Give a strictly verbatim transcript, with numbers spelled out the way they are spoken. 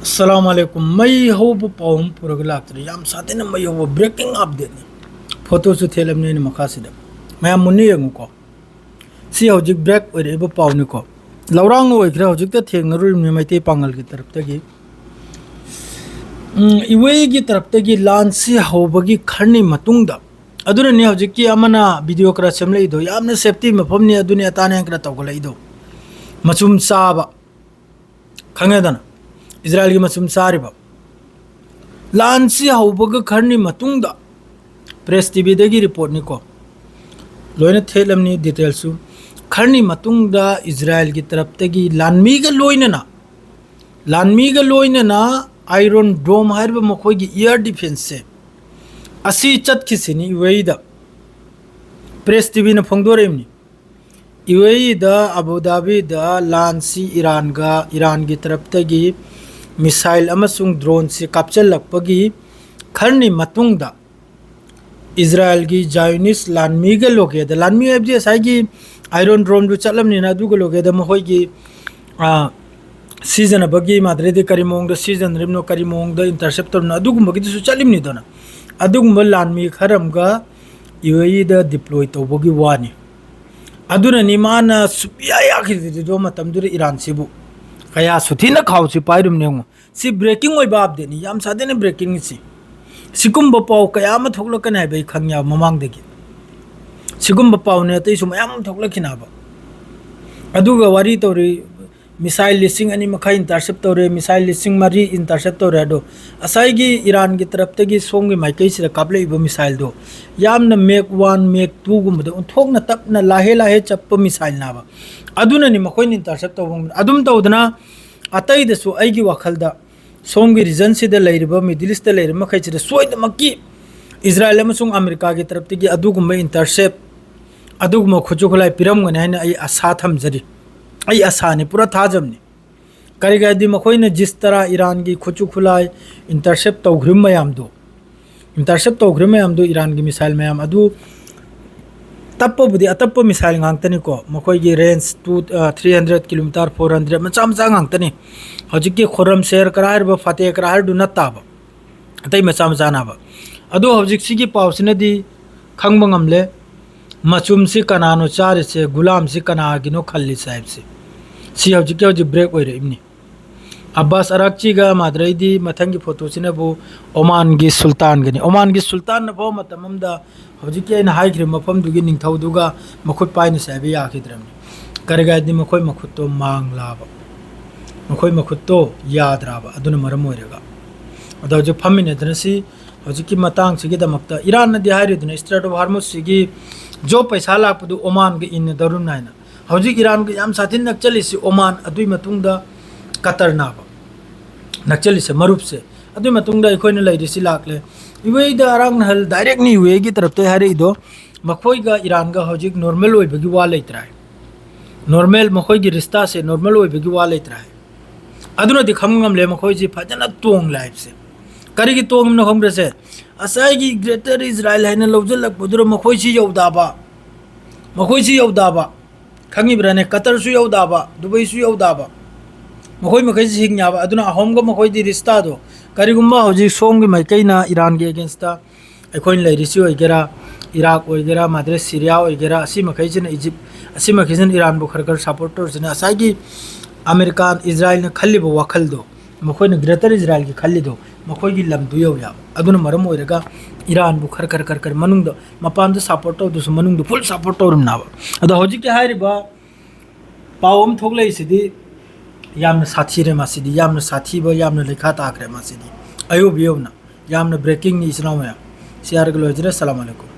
ꯑꯁꯂꯥꯃꯨ ꯑꯂꯩꯀꯨꯝ꯫ ꯃꯩ ꯍꯧꯕ ꯄꯥꯎ ꯑꯃ ꯄꯨꯔꯒ ꯂꯥꯛꯇ꯭ꯔꯦ꯫ ꯌꯥꯝ ꯁꯥꯊꯤꯅ ꯃꯩ ꯍꯧꯕ breaking updateꯅꯤ꯫ Photoꯁꯨ ꯊꯦꯠꯂꯕꯅꯤ ꯑꯩꯅ ꯃꯈꯥꯁꯤꯗ꯫ ꯃꯌꯥꯝ ꯃꯨꯟꯅ ꯌꯦꯡꯉꯨꯀꯣ꯫ ꯁꯤ ꯍꯧꯖꯤꯛ break ꯑꯣꯏꯔꯛꯏꯕ ꯄꯥꯎꯅꯤꯀꯣ꯫ ꯂꯧꯔꯥꯡ ꯑꯣꯏꯈ꯭ꯔꯦ, ꯍꯧꯖꯤꯛꯇ ꯊꯦꯡꯅꯔꯨꯔꯤꯕꯅꯤ ꯃꯩꯇꯩ ꯄꯥꯉꯜꯒꯤ ꯇꯔꯞꯇꯒꯤ꯫ ꯎꯝ, UAEꯒꯤ ꯇꯔꯞꯇꯒꯤ ꯂꯥꯟꯁꯤ ꯍꯧꯕꯒꯤ ꯈꯔꯅꯤ ꯃꯇꯨꯡꯗ, ꯑꯗꯨꯅꯅꯤ ꯍꯧꯖꯤꯛꯀꯤ ꯑꯃꯅ video ꯈꯔ ꯁꯦꯝꯂꯛꯏꯗꯣ, ꯌꯥꯝꯅ safety ꯃꯐꯝꯅꯤ, ꯑꯗꯨꯅꯤ ꯑꯇꯥꯅꯤ ꯈꯔ ꯇꯧꯒꯠꯂꯛꯏꯗꯣ꯫ ꯃꯆꯨꯝ ꯆꯥꯕ, ꯈꯪꯉꯦꯗꯅ, ꯏꯖꯔꯥꯏꯜꯒꯤ ꯃꯆꯨꯝ ꯆꯥꯔꯤꯕ꯫ ꯂꯥꯟꯁꯤ ꯍꯧꯕꯒ ꯈꯔꯅꯤ ꯃꯇꯨꯡꯗ, Press TVꯗꯒꯤ reportꯅꯤꯀꯣ, ꯂꯣꯏꯅ ꯊꯦꯠꯂꯝꯅꯤ detailꯁꯨ꯫ ꯈꯔꯅꯤ ꯃꯇꯨꯡꯗ ꯏꯖꯔꯥꯏꯜꯒꯤ ꯇꯔꯞꯇꯒꯤ ꯂꯥꯟꯃꯤꯒ ꯂꯣꯏꯅꯅ, ꯂꯥꯟꯃꯤꯒ ꯂꯣꯏꯅꯅ Iron Dome ꯍꯥꯏꯔꯤꯕ ꯃꯈꯣꯏꯒꯤ air defenceꯁꯦ, ꯑꯁꯤ ꯆꯠꯈꯤꯁꯤꯅꯤ UAEꯗ꯫ Press TVꯅ ꯐꯣꯡꯗꯣꯔꯛꯏꯕꯅꯤ꯫ UAEꯗ, ꯑꯕꯨ ꯙꯥꯕꯤꯗ ꯂꯥꯟꯁꯤ ꯏꯔꯥꯟꯒ, ꯏꯔꯥꯟꯒꯤ ꯇꯔꯞꯇꯒꯤ missile ꯑꯃꯁꯨꯡ droneꯁꯤ ꯀꯥꯞꯆꯜꯂꯛꯄꯒꯤ ꯈꯔꯅꯤ ꯃꯇꯨꯡꯗ, ꯏꯖꯔꯥꯏꯜꯒꯤ Zionist ꯂꯥꯟꯃꯤꯒ ꯂꯣꯒꯦꯗ, ꯂꯥꯟꯃꯤ ꯍꯥꯏꯕꯗꯤ ꯉꯁꯥꯏꯒꯤ Iron Domeꯗꯨ ꯆꯠꯂꯝꯅꯤꯅ, ꯑꯗꯨꯒ ꯂꯣꯒꯦꯗ ꯃꯈꯣꯏꯒꯤ, ꯑ, ꯁꯤꯖꯤꯟꯅꯕꯒꯤ ꯃꯥꯗ꯭ꯔꯦꯗꯤ ꯀꯔꯤ ꯃꯑꯣꯡꯗ ꯁꯤꯖꯤꯟꯅꯔꯤꯕꯅꯣ, ꯀꯔꯤ ꯃꯑꯣꯡꯗ intercept ꯇꯧꯔꯤꯕꯅꯣ, ꯑꯗꯨꯒꯨꯝꯕꯒꯤꯗꯨꯁꯨ ꯆꯠꯂꯤꯕꯅꯤꯗꯅ꯫ ꯑꯗꯨꯒꯨꯝꯕ ꯂꯥꯟꯃꯤ ꯈꯔ ꯑꯃꯒ UAEꯗ deploy ꯇꯧꯕꯒꯤ ꯋꯥꯅꯤ꯫ ꯑꯗꯨꯅꯅꯤ ꯃꯥꯅ ꯁꯨꯛꯌꯥ ꯌꯥꯈꯤꯗ꯭ꯔꯤꯗꯣ ꯃꯇꯝꯗꯨꯗ ꯏꯔꯥꯟꯁꯤꯕꯨ꯫ ꯀꯌꯥ ꯁꯨꯊꯤꯅ ꯈꯥꯎꯁꯤ ꯄꯥꯏꯔꯨꯝꯅꯦ ꯌꯦꯡꯉꯣ꯫ ꯁꯤ breaking ꯑꯣꯏꯕ updateꯅꯤ, ꯌꯥꯝ ꯁꯥꯊꯤꯅ breakingꯅꯤ ꯁꯤ꯫ ꯁꯤꯒꯨꯝꯕ ꯄꯥꯎ ꯀꯌꯥ ꯑꯃ ꯊꯣꯛꯂꯛꯀꯅꯤ ꯍꯥꯏꯕ ꯑꯩ ꯈꯪꯉꯦꯕ ꯃꯃꯥꯡꯗꯒꯤ꯫ ꯁꯤꯒꯨꯝꯕ ꯄꯥꯎꯅꯦ ꯑꯇꯩꯁꯨ ꯃꯌꯥꯝ ꯑꯃ ꯊꯣꯛꯂꯛꯈꯤꯅꯕ꯫ ꯑꯗꯨꯒ ꯋꯥꯔꯤ ꯇꯧꯔꯤ, missile ꯂꯤꯁꯤꯡ ꯑꯅꯤ ꯃꯈꯥꯏ intercept ꯇꯧꯔꯦ, missile ꯂꯤꯁꯤꯡ ꯃꯔꯤ intercept ꯇꯧꯔꯦ꯫ ꯑꯗꯣ ꯉꯁꯥꯏꯒꯤ ꯏꯔꯥꯟꯒꯤ ꯇꯔꯞꯇꯒꯤ ꯁꯣꯝꯒꯤ ꯃꯥꯏꯀꯩꯁꯤꯗ ꯀꯥꯞꯂꯛꯏꯕ missileꯗꯣ ꯌꯥꯝꯅ Mach one, Mach twoꯒꯨꯝꯕꯗ ꯑꯣꯟꯊꯣꯛꯅ ꯇꯞꯅ ꯂꯥꯍꯦ ꯂꯥꯍꯦ ꯆꯠꯄ missileꯅꯦꯕ꯫ ꯑꯗꯨꯅꯅꯤ ꯃꯈꯣꯏꯅ intercept ꯇꯧꯕ ꯉꯝꯕ-, ꯑꯗꯨꯝ ꯇꯧꯗꯅ ꯑꯇꯩꯗꯁꯨ ꯑꯩꯒꯤ ꯋꯥꯈꯜꯗ ꯁꯣꯝꯒꯤ regionꯁꯤꯗ ꯂꯩꯔꯤꯕ, Middle Eastꯇ ꯂꯩꯔꯤꯕ ꯃꯈꯩꯁꯤꯗ ꯁꯣꯏꯗꯅꯃꯛꯀꯤ ꯏꯖꯔꯥꯏꯜ ꯑꯃꯁꯨꯡ ꯑꯃꯦꯔꯤꯀꯥꯒꯤ ꯇꯔꯞꯇꯒꯤ ꯑꯗꯨꯒꯨꯝꯕ intercept, ꯑꯗꯨꯒꯨꯝꯕ ꯈꯨꯠꯁꯨ ꯈꯨꯠꯂꯥꯏ ꯄꯤꯔꯝꯒꯅꯤ ꯍꯥꯏꯅ ꯑꯩ ꯑꯁꯥ ꯊꯝꯖꯔꯤ꯫ ꯑꯩ ꯑꯁꯥꯅꯤ, ꯄꯨꯔꯥ ꯊꯥꯖꯕꯅꯤ꯫ ꯀꯔꯤꯒꯤ ꯍꯥꯏꯗꯤ ꯃꯈꯣꯏꯅ ꯖꯤꯁ ꯇꯔꯥ ꯏꯔꯥꯟꯒꯤ ꯈꯨꯠꯁꯨ ꯈꯨꯠꯂꯥꯏ intercept ꯇꯧꯈ꯭ꯔꯤꯕ ꯃꯌꯥꯝꯗꯣ, intercept ꯇꯧꯈ꯭ꯔꯤꯕ ꯃꯌꯥꯝꯗꯣ, ꯏꯔꯥꯟꯒꯤ missile ꯃꯌꯥꯝ ꯑꯗꯨ ꯇꯞꯄꯕꯨꯗꯤ ꯑꯇꯞꯄ missile ꯉꯥꯛꯇꯅꯤꯀꯣ, ꯃꯈꯣꯏꯒꯤ range two, ꯑ, three hundred kilometer, four hundred, ꯃꯆꯥ ꯃꯆꯥ ꯉꯥꯛꯇꯅꯤ꯫ ꯍꯧꯖꯤꯛꯀꯤ ꯈꯨꯔꯝ ꯁꯦꯔ ꯀꯔꯥ ꯍꯥꯏꯔꯤꯕ, ꯐꯇꯦ ꯀꯔꯥ ꯍꯥꯏꯔꯤꯗꯨ ꯅꯠꯇꯕ, ꯑꯇꯩ ꯃꯆꯥ ꯃꯆꯥꯅꯕ꯫ ꯑꯗꯣ ꯍꯧꯖꯤꯛꯁꯤꯒꯤ ꯄꯥꯎꯁꯤꯅꯗꯤ ꯈꯪꯕ ꯉꯝꯂꯦ, ꯃꯆꯨꯝꯁꯤ ꯀꯅꯥꯅꯣ ꯆꯥꯔꯤꯁꯦ, ꯒꯨꯂꯥꯝꯁꯤ ꯀꯅꯥꯒꯤꯅꯣ ꯈꯜꯂꯤꯁꯦ ꯍꯥꯏꯕꯁꯦ꯫ ꯁꯤ ꯍꯧꯖꯤꯛꯀꯤ ꯍꯧꯖꯤꯛ break ꯑꯣꯏꯔꯛꯏꯕꯅꯤ꯫ ꯑꯕꯥꯁ ꯑꯔꯥꯛꯆꯤꯒ ꯃꯥꯗ꯭ꯔꯩꯗꯤ ꯃꯊꯪꯒꯤ ꯐꯣꯇꯣꯁꯤꯅꯕꯨ ꯑꯣꯃꯥꯟꯒꯤ ꯁꯨꯜꯇꯥꯟꯒꯅꯤ꯫ ꯑꯣꯃꯥꯟꯒꯤ ꯁꯨꯜꯇꯥꯟꯅ ꯐꯥꯎꯕ ꯃꯇꯝ ꯑꯃꯗ ꯍꯧꯖꯤꯛꯀꯤ ꯑꯩꯅ ꯍꯥꯏꯈ꯭ꯔꯤꯕ ꯃꯐꯝꯗꯨꯒꯤ ꯅꯤꯡꯊꯧꯗꯨꯒ ꯃꯈꯨꯠ ꯄꯥꯏꯅꯁꯦ ꯍꯥꯏꯕ ꯌꯥꯈꯤꯗ꯭ꯔꯕꯅꯤ꯫ ꯀꯔꯤꯒꯤ ꯍꯥꯏꯗꯤ ꯃꯈꯣꯏ ꯃꯈꯨꯠꯇꯣ ꯃꯥꯡꯂꯥꯕ, ꯃꯈꯣꯏ ꯃꯈꯨꯠꯇꯣ ꯌꯥꯗ꯭ꯔꯕ, ꯑꯗꯨꯅ ꯃꯔꯝ ꯑꯣꯏꯔꯒ꯫ ꯑꯗꯣ ꯍꯧꯖꯤꯛ ꯐꯝꯃꯤꯟꯅꯗꯅ ꯁꯤ ꯍꯧꯖꯤꯛꯀꯤ ꯃꯇꯥꯡꯁꯤꯒꯤꯗꯃꯛꯇ ꯏꯔꯥꯟꯅꯗꯤ ꯍꯥꯏꯔꯤꯗꯨꯅ Strait of Hormuzꯁꯤꯒꯤ ꯖꯣꯕ ꯄꯩꯁꯥ ꯂꯥꯛꯄꯗꯨ ꯑꯣꯃꯥꯟꯒ ꯏꯟꯅꯗꯧꯔꯤꯕꯅꯤ ꯍꯥꯏꯅ꯫ ꯍꯧꯖꯤꯛ ꯏꯔꯥꯟꯒ ꯌꯥꯝ ꯁꯥꯊꯤꯅ ꯅꯛꯆꯜꯂꯤꯁꯤ ꯑꯣꯃꯥꯟ, ꯑꯗꯨꯏ ꯃꯇꯨꯡꯗ ꯀꯇꯔꯅꯥꯕ ꯅꯛꯆꯜꯂꯤꯁꯦ, ꯃꯔꯨꯞꯁꯦ꯫ ꯑꯗꯨꯏ ꯃꯇꯨꯡꯗ ꯑꯩꯈꯣꯏꯅ ꯂꯩꯔꯤꯁꯤ ꯂꯥꯛꯂꯦ꯫ UAEꯗ ꯑꯔꯥꯡ ꯅꯍꯜ directꯅꯤ UAEꯒꯤ ꯇꯔꯞꯇ ꯍꯥꯏꯔꯛꯏꯗꯣ, ꯃꯈꯣꯏꯒ ꯏꯔꯥꯟꯒ ꯍꯧꯖꯤꯛ normal ꯑꯣꯏꯕꯒꯤ ꯋꯥ ꯂꯩꯇ꯭ꯔꯦ꯫ Normal, ꯃꯈꯣꯏꯒꯤ ꯔꯤꯁꯇꯥꯁꯦ normal ꯑꯣꯏꯕꯒꯤ ꯋꯥ ꯂꯩꯇ꯭ꯔꯦ꯫ ꯑꯗꯨꯅꯗꯤ ꯈꯪꯕ ꯉꯝꯂꯦ ꯃꯈꯣꯏꯁꯤ ꯐꯖꯅ ꯇꯣꯡꯂꯦ ꯍꯥꯏꯕꯁꯦ꯫ ꯀꯔꯤꯒꯤ ꯇꯣꯡꯕꯅꯣ ꯈꯪꯕ꯭ꯔꯁꯦ? ꯉꯁꯥꯏꯒꯤ Greater Israel ꯍꯥꯏꯅ ꯂꯧꯁꯤꯜꯂꯛꯄꯗꯨꯗ ꯃꯈꯣꯏꯁꯤ ꯌꯧꯗꯕ, ꯃꯈꯣꯏꯁꯤ ꯌꯧꯗꯕ, ꯈꯪꯉꯤꯕ꯭ꯔꯥꯅꯦ? ꯀꯇꯔꯁꯨ ꯌꯧꯗꯕ, ꯗꯨꯕꯩꯁꯨ ꯌꯧꯗꯕ, ꯃꯈꯣꯏ ꯃꯈꯩꯁꯤ ꯍꯤꯡ ꯌꯥꯕ꯫ ꯑꯗꯨꯅ ꯑꯍꯣꯝꯒ ꯃꯈꯣꯏꯗꯤ ꯔꯤꯁꯇꯥꯗꯣ, ꯀꯔꯤꯒꯨꯝꯕ ꯍꯧꯖꯤꯛ ꯁꯣꯝꯒꯤ ꯃꯥꯏꯀꯩꯅ ꯏꯔꯥꯟꯒꯤ againstꯇ ꯑꯩꯈꯣꯏꯅ ꯂꯩꯔꯤꯁꯤ ꯑꯣꯏꯒꯦꯔꯥ, ꯏꯔꯥꯛ ꯑꯣꯏꯒꯦꯔꯥ, ꯃꯥꯗ꯭ꯔꯦ ꯁꯤꯔꯤꯌꯥ ꯑꯣꯏꯒꯦꯔꯥ, ꯑꯁꯤ ꯃꯈꯩꯁꯤꯅ ꯏꯖꯤꯞ, ꯑꯁꯤ ꯃꯈꯩꯁꯤꯅ ꯏꯔꯥꯟꯕꯨ ꯈꯔ ꯈꯔ support ꯇꯧꯔꯤꯁꯤꯅ ꯉꯁꯥꯏꯒꯤ ꯑꯃꯦꯔꯤꯀꯥꯟ, ꯏꯖꯔꯥꯏꯜꯅ ꯈꯜꯂꯤꯕ ꯋꯥꯈꯜꯗꯣ, ꯃꯈꯣꯏꯅ Greater Israelꯒꯤ ꯈꯜꯂꯤꯗꯣ, ꯃꯈꯣꯏꯒꯤ ꯂꯝꯗꯨ ꯌꯧ ꯌꯥꯕ꯫ ꯑꯗꯨꯅ ꯃꯔꯝ ꯑꯣꯏꯔꯒ ꯏꯔꯥꯟꯕꯨ ꯈꯔ ꯈꯔ ꯈꯔ ꯈꯔ ꯃꯅꯨꯡꯗ, ꯃꯄꯥꯟꯗ support ꯇꯧꯗ꯭ꯔꯁꯨ ꯃꯅꯨꯡꯗ full support ꯇꯧꯔꯝꯅꯕ꯫ ꯑꯗꯣ ꯍꯧꯖꯤꯛꯀꯤ ꯍꯥꯏꯔꯤꯕ ꯄꯥꯎ ꯑꯃ ꯊꯣꯛꯂꯛꯏꯁꯤꯗꯤ ꯌꯥꯝꯅ ꯁꯥꯊꯤꯔꯦ ꯃꯁꯤꯗꯤ, ꯌꯥꯝꯅ ꯁꯥꯊꯤꯕ, ꯌꯥꯝꯅ ꯂꯩꯈꯥ ꯇꯥꯈ꯭ꯔꯦ ꯃꯁꯤꯗꯤ꯫ ꯑꯌꯧꯕ ꯌꯧꯅ ꯌꯥꯝꯅ breakingꯅꯤ ꯏꯆꯤꯟ ꯏꯅꯥꯎ ꯃꯌꯥꯝ꯫ ꯁꯤ ꯍꯥꯏꯔꯒ ꯂꯣꯏꯖꯔꯦ꯫ ꯑꯁꯂꯥꯃꯨ ꯑꯂꯥꯏꯀꯨꯝ꯫